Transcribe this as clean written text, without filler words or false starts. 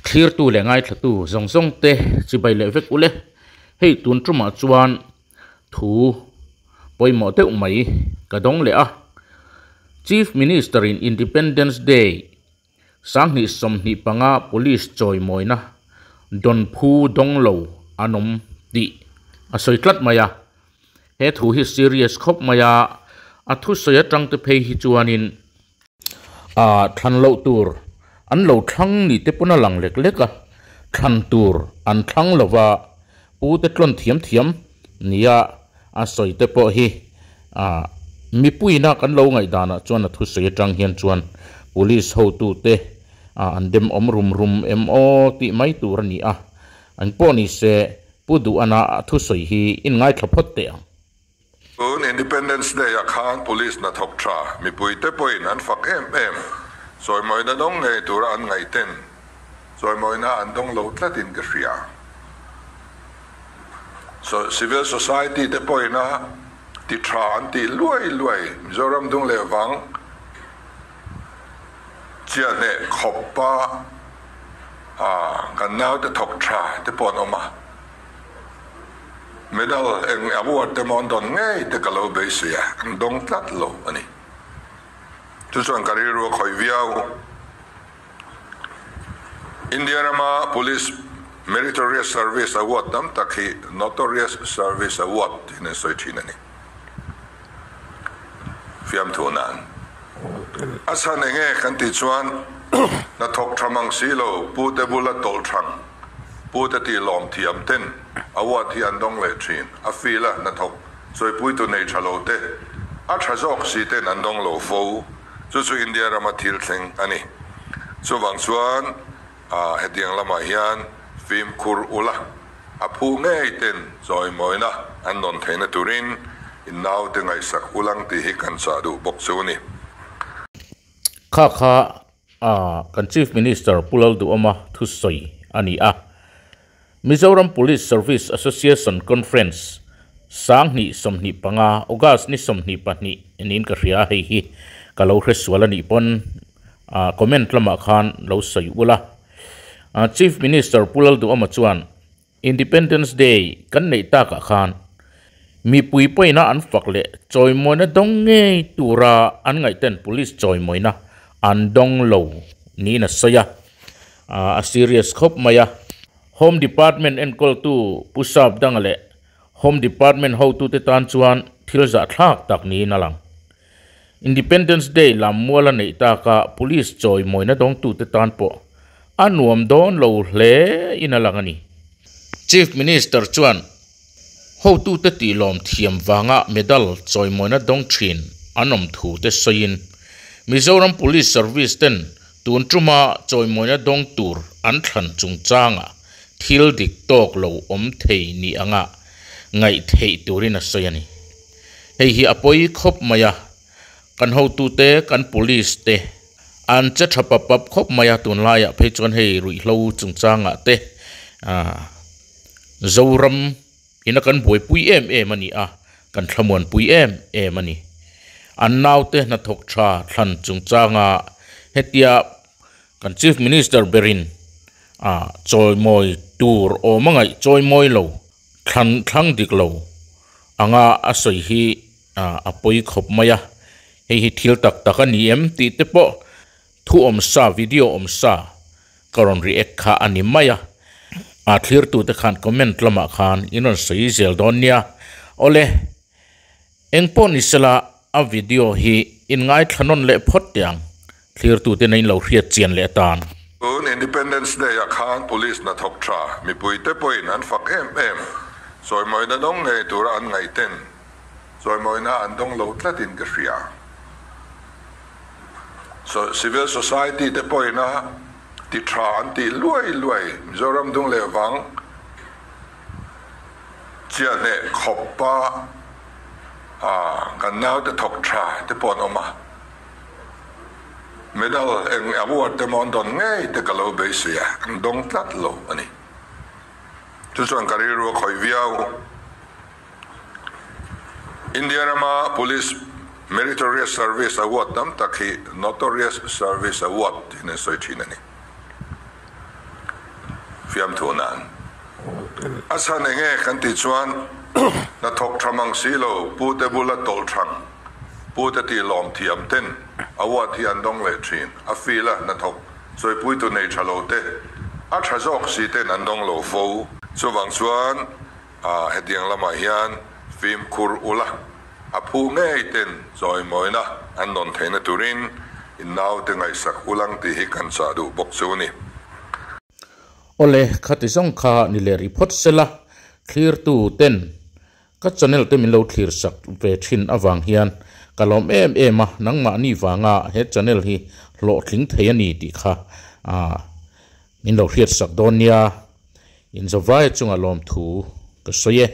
Thlirtu leh ngaithlatu zawng zawng te chibai leh vek ule. Hei tun tumah chuan thu pawimawh deuh mai ka dawng leh a. Chief Minister in Independence Day 2025 Police chawimawina dawn phu dawng lo an awm tih a sawi tlat mai a. He thu hi serious khawp mai a, a thusawi atang te phei hi chuanin Ah thlan loh tur an lo thlang ni te pawn a lang lek lek a, thlan tur an thlang lo va, pu te tlawn thiam thiam nia a sawi te pawh hi ah mipuiina kan lo ngaihdanah chuan a thusawi atang hian chuan police hotute ah an demawm rum rum em aw tih mai tur a ni a, engpawh ni se Pu Duhana a thusawi hi in ngaithla phawt teh ang. Tun Independence Day ah khan Police hnathawk tha mipuite pawhin an fak em em. Chawimawina dawng ngei tura an ngaihten chawimawina an dawng lo tlatin ka hria. Civil Society te pawhin a ti tha an tih luai luai Mizoram dung leh vang chiahhneh khawpa kan naute thawk tha te pawh an awm a. Medal eng award te maw an dawn ngei te ka lo beisei a, an dawng tlat lo a ni. Chu chuan ka rilru a khawih viau. India rama Police Meritorious Service Award tam tak hi Notorious Service Award tiin an sawi thin a ni. Fiamthu nan. A chhan enge kan tih chuan hnathawk tha mang si lo Pu te bula tawlh thang. Pu te tih lawm thiam ten award hi an dawng leh thin. A feel a hnathawk chawipuitu nei tha lo te, a tha zawk si ten an dawng lo fo. Chu chu India rama thil thleng a ni. Chuvang chuan hetiang lamah hian fimkhur ula, a phu ngei ten chawimawina an dawn theihna turin in naute ngaihsak ulang tih hi kan chah duh bawk chu a ni. Kha kha A kan Chief Minister Pu Lalduhawma thusawi a ni a. Mizoram Police Service Association Conference 2025 August ni 22 niin ka hria a, hei hi ka lo hre sual a nih pawn comment lamah khan lo sawi ula. Chief Minister Pu Lalduhawma chuan Independence Day kan neih takah khan mipui pawina an fak leh chawimawina dawng ngei tura an ngaihten police chawimawina an dawng lo niin a sawi a, a serious khawp mai a. Home Department enkawltu Pu Sap Danga leh Home Department hotute tan chuan thil zahthlak tak niin a lang. Independence Day lam mual a neih taka police chawimawina dawngtute tan pawh a nuam dawn lo hle in a lang a ni. Chief Minister chuan hotute tihlawm thiam vanga medal chawimawina dawng thin an awm thu te sawiin Mizoram Police Service ten tun tuma chawimawina dawng tur an thlan chungchangah thil dik tawk lo awm thei ni anga ngaih theih turin a sawi a ni. Hei hi a pawi khawp mai a, kan hotute, kan police te an che tha pap pap khawp mai a, tunlaiah phei chuan hei ruihhlo chungchangah te ah Zoram ina kan buaipui em em a ni a, kan thlamuanpui em em a ni. An naute hnathawk tha thlan chungchanga hetia kan Chief Minister berin ah chawimawi tur awm a ngaih chawimawi lo Thlan thlang dik lo anga a sawi hi a pawi khawp mai a, hei hi thil tak tak a ni em tih te pawh thu awm sa video awm sa ka rawn react kha a ni mai a, a thlirtute khan comment lamah khan in rawn sawi zel dawn nia. Awle, engpawh ni sela a video hi in ngaithla nawn leh phawt teh ang, thlirtute na in lo hriat chian leh atan. Tun Independence Day ah khan Police hnathawk tha mipuite pawhin an fak em em. Chawimawina dawng ngei tura an ngaihten chawimawina an dawng lo tlatin ka hria. Civil Society te pawhin a ti tha an tih luai luai Mizoram dung leh vang chiahhneh khawpa kan naute thawk tha te pawh an awm a. Medal eng award te maw an dawn ngei te ka lo beisei a, an dawng tlat lo a ni. Chu chuan ka rilru a khawih viau. India rama Police Meritorious Service Award tam tak hi Notorious Service Award tiin an sawi thin a ni. Fiamthu nan. A chhan enge kan tih chuan hnathawk tha mang si lo Pu te bula tawlh thang Pu te tih lawm thiam ten award hi an dawng leh thin. A feel a hnathawk chawipuitu nei tha lo te a tha zawk si ten an dawng lo fo. Chuvang chuan hetiang lamah hian fimkhur ula a phu ngei ten chawimawina an dawn theihna turin in naute ngaihsak ulang tih hi kan chah duh bawk chu a ni. Awle, khati zawng kha ni leh rih phawt sela, thlirtu ten ka channel te min lo thlir sak ve thin avang hian ka lawm em em a, nangmahni vanga he channel hi hlawhtling thei a ni tih kha min lo hriat sak dawn nia, inzawvaia chunga lawmthu ka sawi e.